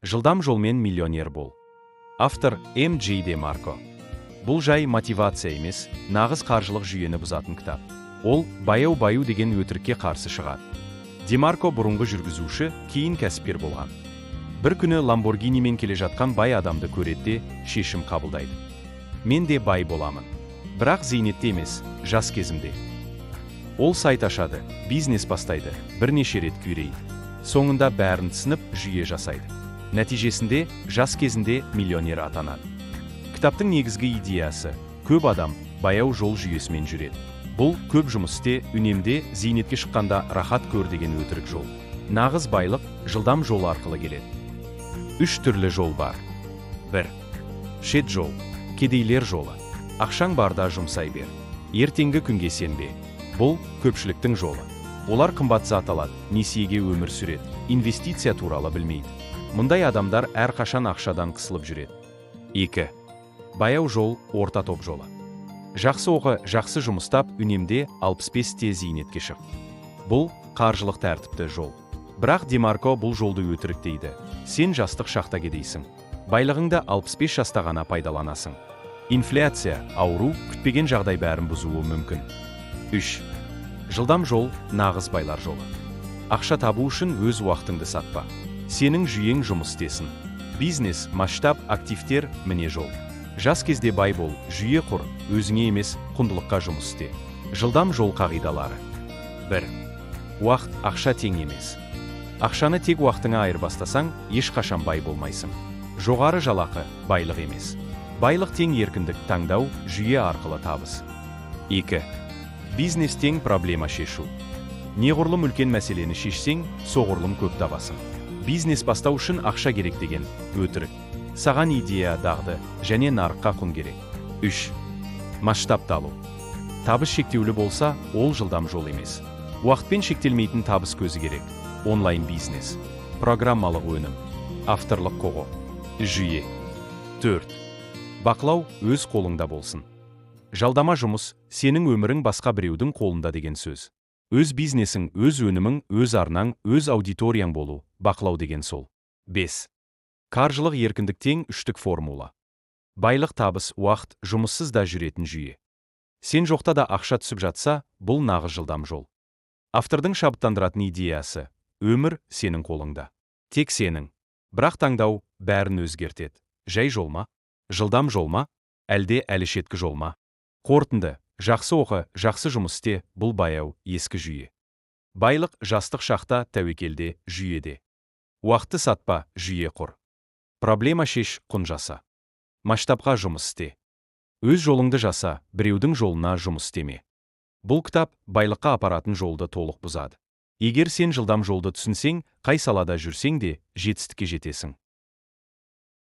Жылдам жолмен миллионер бол. Автор М. Джей Де Марко. Бұл жай мотивация емес, нағыз қаржылық жүйені бұзатын кітап. Ол баяу баю деген өтірікке қарсы шығады. Демарко бұрынғы жүргізуші, кейін кәсіпкер болған. Бір күні Ламборгинимен келе жатқан бай адамды көреді де, шешім қабылдайды: «Мен де бай боламын. Бірақ зейнетте емес, жас кезімде». Ол сайт ашады, бизнес бастайды, бірнеше рет күйрейді. Соңында бәрін түсініп, жүйе жасайды. Нәтижесінде жас кезінде миллионер атанады. Кітаптың негізгі идеясы: көп адам баяу жол жүйесімен жүреді. Бұл көп жұмыс істе, үнемде, зейнетке шыққанда рахат көр деген өтірік жол. Нағыз байлық жылдам жол арқылы келеді. Үш түрлі жол бар. Бір. Шет жол, кедейлер жолы. Ақшаң барда жұмсай бер. Ертеңгі күнге сенбе. Бұл көпшіліктің жолы. Олар қымбат зат алады, несиеге өмір сүреді, инвестиция туралы білмейді. Мұндай адамдар әрқашан ақшадан қысылып жүреді. Екі. Баяу жол, орта топ жолы. Жақсы оқы, жақсы жұмыс тап, үнемде, 65-те зейнетке шық. Бұл қаржылық тәртіпті жол. Бірақ Демарко бұл жолды өтірік дейді. Сен жастық шақта кедейсің. Байлығыңды 65 жаста ғана пайдаланасың. Инфляция, ауру, күтпеген жағдай бәрін бұзуы мүмкін. 3. Жылдам жол, нағыз байлар жолы. Ақша табу үшін өз уақытыңды сатпа. Сенің жүйең жұмыс істесін. Бизнес, масштаб, активтер – міне жол. Жас кезде бай бол, жүйе құр, өзіңе емес, құндылыққа жұмыс істе. Жылдам жол қағидалары. 1. Уақыт, ақша тең емес. Ақшаны тек уақытыңа айырбастасаң, ешқашан бай болмайсың. Жоғары жалақы – байлық емес. Байлық тең еркіндік, таңдау, жүйе арқылы табыс. 2. Бизнес тең проблема шешу. Неғұрлым үлкен мәселені шешсең, соғұрлым көп табасың. Бизнес бастау үшін ақша керек деген өтірік. Саған идея, дағды және нарыққа құн керек. 3. Масштабталу. Табыс шектеулі болса, ол жылдам жол емес. Уақытпен шектелмейтін табыс көзі керек. Онлайн бизнес, программалық өнім, авторлық құқы, жүйе. 4. Бақылау өз қолыңда болсын. Жалдама жұмыс – сенің өмірің басқа біреудің қолында деген сөз. Өз бизнесің, өз өнімің, өз арнаң, өз аудиторияң болу – бақылау деген сол. 5. Қаржылық еркіндік тең үштік формула. Байлық, табыс, уақыт, жұмыссыз да жүретін жүйе. Сен жоқта да ақша түсіп жатса, бұл нағыз жылдам жол. Автордың шабыттандыратын идеясы: өмір сенің қолыңда. Тек сенің. Бірақ таңдау бәрін өзгертеді. Жай жол ма? Жылдам жол ма? Әлде әлі шеткі жол ма? Қорытынды: жақсы оқы, жақсы жұмыс істе – бұл баяу, ескі жүйе. Байлық жастық шақта, тәуекелде, жүйеде. Уақытты сатпа, жүйе құр. Проблема шеш, құн жаса. Масштабқа жұмыс істе. Өз жолыңды жаса, біреудің жолына жұмыс істеме. Бұл кітап байлыққа апаратын жолды толық бұзады. Егер сен жылдам жолды түсінсең, қай салада жүрсең де, жетістікке жетесің.